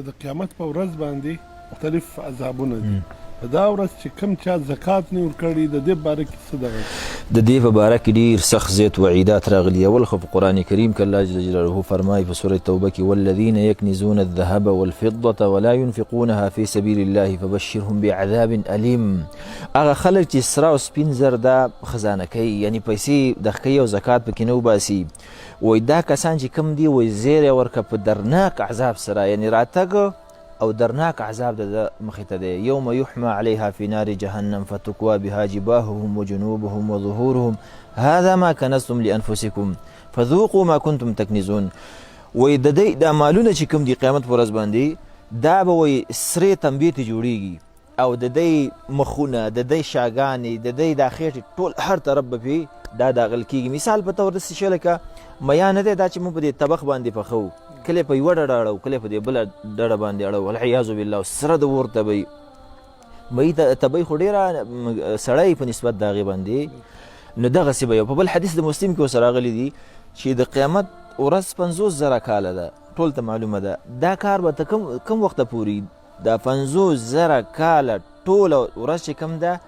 د قیامت په ورځ باندې مختلف عذابونه دي، په دا ورځ چې کوم چا زکات نه ورکړي، د دې باره کې څه دغه؟ د دې په باره کې ډیر سخت زیات وعیدات راغلي. اول خو په قرآن کریم کې الله جل جلاله فرمایي په سورة توبه کې: والذین یکنزون الذهب والفضة ولا ينفقونها في سبیل الله فبشرهم بعذاب الیم. هغه خلک چې سره او سپین زر دا خزانه کوي، یعنی پیسې د ښکې او زکات پکې نه وباسي، وایي دا کسان چې کوم دي، وایي زیری ورکه په درناک عذاب سره، یعنی راتګ او درناک عذاب د ده مخې ته دی. یوم یحما علیها فی نار جهنم فتکوا بها جباههم وجنوبهم وظهورهم هذا ما کنزتم لانفسکم فذوقوا ما کنتم تکنزون. وایي د دی دا مالونه چې کوم دي، قیامت پر ورځ باندې دا به وایي سرې تنبې ته جوړیږي، او د دی مخونه، د دی شاګانې، د دی دا خېټې، ټول هر طرف به پې دا داغل کېږي. مثال په طور داسې شی لکه میا نه دی، دا چې موږ په دې طبخ باندې پخوو، کله په یوه ډډه اړو، کله په دې بله ډډه باندې اړو، والعیاذ بالله، سره د اور تبۍ مې ته تبۍ خو ډېره سړی په نسبت د هغې باندې، نو دغسې به یو. په بل حدیث د مسلم کې ورسره راغلي دي چې د قیامت ورځ 50,000 کاله ده، ټول ته معلومه ده. دا کار به ته کوم وخته پورې دا 50,000 کاله ټوله ورځ چې کوم ده،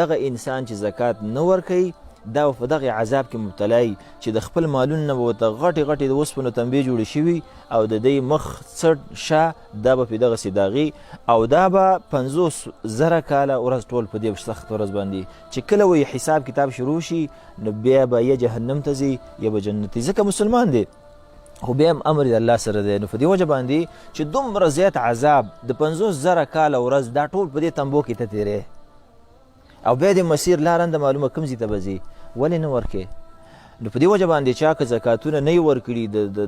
دغه انسان چې زکات نه ورکوي، دا په دغه عذاب کې مبتلا وي چې د خپل مالونو نه به ورته غټې غټې د اوسپنو تنبې جوړې شوي، او د دی مخ، څټ، شا دا به پې دغسې داغي، او دا به 50,000 کاله ورځ ټول په دې سخت ورځ باندې چې کله وایي حساب کتاب شروع شي، نو بیا به یا جهنم ته ځي یا به جنت ته، ځکه مسلمان دی خو بیا هم امر د الله سره دی. نو په دې وجه باندې چې دومره زیات عذاب د 50,000 کاله ورځ دا ټول په دې تنبو کې ته تېرې، او بیا د مسیر لاره نه معلومه کوم ځای ته به ځې، ولې نه ورکې؟ نو په دې وجه باندې چا که زکاتونه نه ورکړي،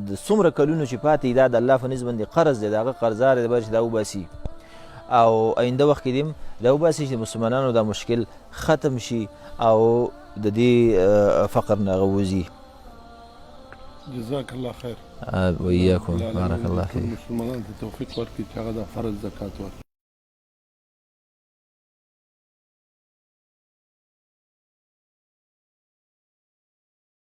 د څومره کلونو چې پاتې، دا د الله په نزد باندې قرض دی، د هغه قرضدار دی، باید چې دا وباسي، او آینده وخت کې دې هم دا وباسي چې مسلمانانو دا مشکل ختم شي او د دې فقر نه هغه وځي. جزاک الله خیر. وإياكم، بارك الله فيك. مسلمانانو ته توفیق ورکړي چې هغه د فرض زکات ورکړي.